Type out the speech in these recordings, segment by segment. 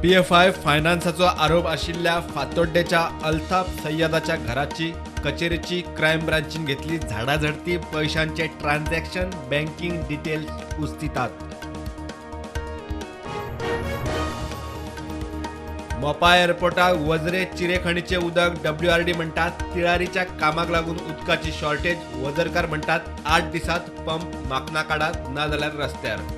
PFI फायनान्साचो आरोप आशिल्ल्या फातोड्डेच्या अल्ताफ सय्यदाच्या घराची कचेरीची क्रायम ब्रांचीन घेतली झाडाझडती, पैशांचे ट्रान्झॅक्शन बँकिंग डिटेल्स उस्तितात। मोपा एअरपोर्टाक वजरे चिरेखणीचे उदक डब्ल्यूआरडी म्हणटात तिळारीच्या कामाक लागून उदकाची शॉर्टेज, वजरकार म्हणटात 8 दिसात पंप माकना काडात ना जाल्यार रस्त्यार।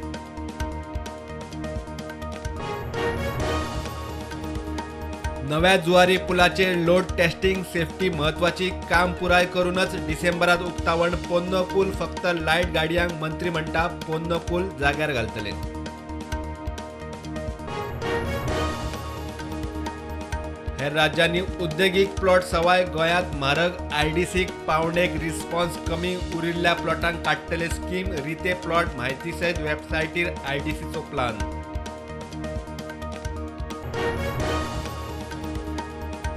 नव्या जुवारी पुलाचे लोड टेस्टिंग सेफ्टी महत्वाची, काम पुराय करूनच डिसेंबरात उक्तावण। पोन्नो पूल फक्त लायट गाडयांक, मंत्री म्हणटा पोन्नो पूल जाग्यार घालतले। हेर राज्यांनी उद्देगीक प्लॉट सवाय, गोंयांत म्हारग, आयडीसीक पावणेक रिस्पॉन्स कमी, उरिल्ल्या प्लॉटांक काडटले स्कीम, रिते प्लॉट म्हायती सयत वेबसायटीर आयडीसीचो प्लान।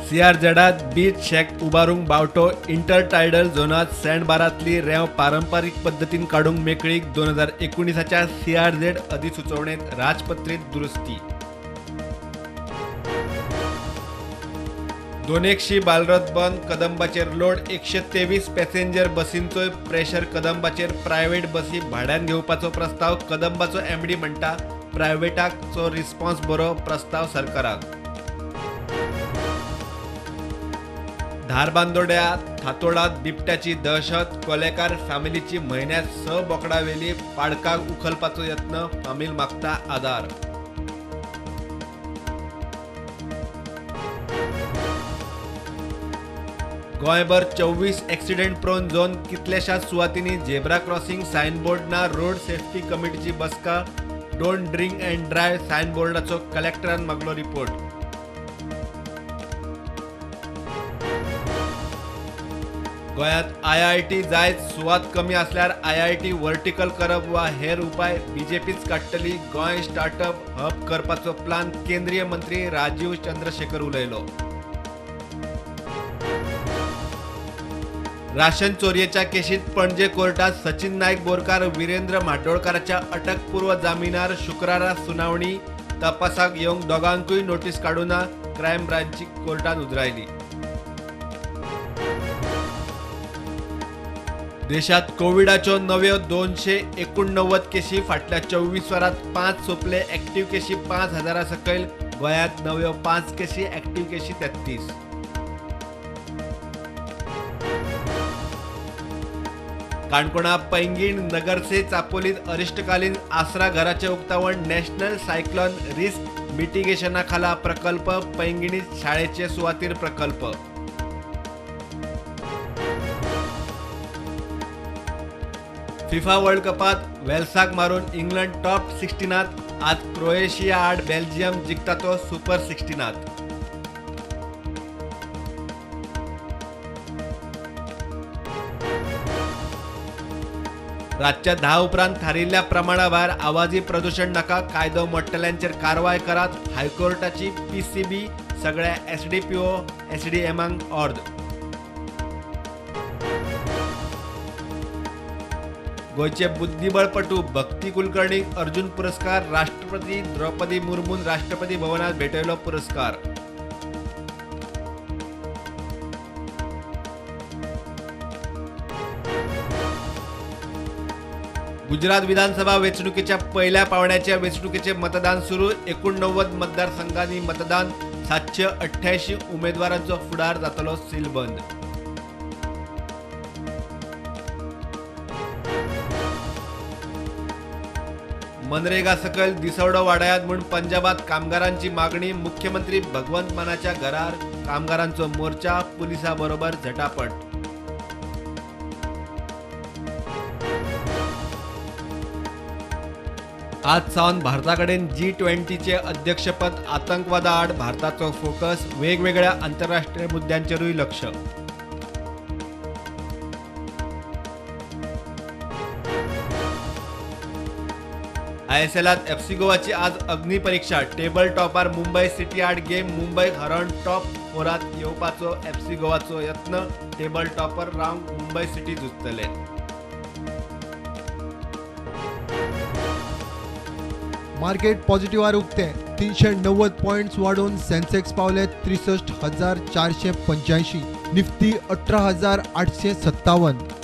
सीआरझेडात बीच शॅक उबारूंक बावटो, इंटरटायडल झोनांत सँडबारांतली रेंव पारंपारीक पद्दतीन काडूंक मेकळीक, 2019च्या सीआरझेड अधिसुचोवणेंत राजपत्रीत दुरुस्ती। 201 बालरथ बंद, कदंबाचेर लोड, 123 पॅसेंजर बसींचोय प्रेशर कदंबाचेर, प्रायव्हेट बसी भाड्यान घेवपाचो प्रस्ताव, कदंबाचो एमडी म्हणटा प्रायव्हेटाचो रिस्पॉन्स बरो, प्रस्ताव सरकाराक। धारबांदोड्या थातोडात बिबट्याची दहशत, कोलेकार फॅमिलीची म्हयन्यात 6 बोकडां व्हेली, पाडकाक उखलपाचो यत्न, फामील मागता आदार। गोंयभर 24 एक्सिडेंट प्रोन झोन, कितल्याशाच सुवातींनी झेब्रा क्रॉसिंग सायनबोर्ड ना, रोड सेफ्टी कमिटीची बसका, don't drink and drive सायनबोर्डाचो कलेक्टरान मागलो रिपोर्ट। गोंयांत आयआयटी जायत, सुवात कमी आसल्यार आयआयटी वर्टिकल करप वा हेर उपाय बीजेपीच काडटली, गोंय स्टार्टअप हब करपाचो प्लान, केंद्रीय मंत्री राजीव चंद्रशेखर उलयलो। राशन चोरयेच्या केशीत पणजे कोर्टात सचिन नायक बोरकार, विरेंद्र म्हाड्डोळकाराच्या अटकपूर्व जामिनार शुक्रारा सुनावणी, तपासाक येवंक दोगांकूय नोटीस काडूना, क्रायम ब्रांची कोर्टान उजरायली। देशात कोविडाच्यो नव्यो 289 केशी, फाटल्या 24 वरांत 5 सोंपले, ऍक्टिव्ह केशी 5000 सकयल, गोंयांत नव्यो 5 केशी, ऍक्टिव्ह केशी 33। काणकोणा पैंगीण नगरसे चापोलीत अरिष्टकालीन आसरा घराचे उक्तावण, नॅशनल सायक्लॉन रिस्क मिटिगेशना खाला प्रकल्प, पैंगिणीत शाळेचे सुवातीर प्रकल्प। फिफा वर्ल्ड कपात वेल्साक मारून इंग्लंड टॉप 16त, आज क्रोएशिया आड बेल्जियम जिखता तो सुपर 16त। रातच्या 10 उपरांत थारिल्ल्या प्रमाणा भायर आवाजी प्रदूषण नाका, कायदो मोडटल्यांचेर कारवाय करात, हायकोर्टाची पीसीबी सगळ्या एसडीपीओ एसडीएमांक ऑर्द। गोंयचे बुद्धिबळपटू भक्ती कुलकर्णीक अर्जुन पुरस्कार, राष्ट्रपती द्रौपदी मुर्मून राष्ट्रपती भवनात भेटयलो पुरस्कार। गुजरात विधानसभा वेंचणुकेच्या पहिल्या पावड्याच्या वेंचणुकेचे मतदान सुरू, 89 मतदारसंघांनी मतदान, 788 उमेदवारांचो फुडार जातलो सीलबंद। मनरेगा सकयल दिसवडो वाडयात म्हूण पंजाबात कामगारांची मागणी, मुख्यमंत्री भगवंत मानाच्या घरार कामगारांचो मोर्चा, पुलिसां बरोबर झटापट। आज सावन भारताकडेन G20चे अध्यक्षपद, आतंकवादा आड भारताचो फोकस, वेगवेगळ्या आंतरराष्ट्रीय मुद्द्यांचेरूय लक्ष। आयएसएलात एफसी गोवाची आज अग्निपरीक्षा, टेबल टॉपार मुंबय सिटी आड गेम, मुंबय हरण टॉप 4त येवपाचो एफसी गोवाचो यत्न, टेबल टॉपर रावंक मुंबय सिटी झुजतले। मार्केट पॉझिटिव्ह उगते। 390 पॉयंट्स वाडोवन सेन्सेक्स पावले 63,485, निफ्टी 18,857.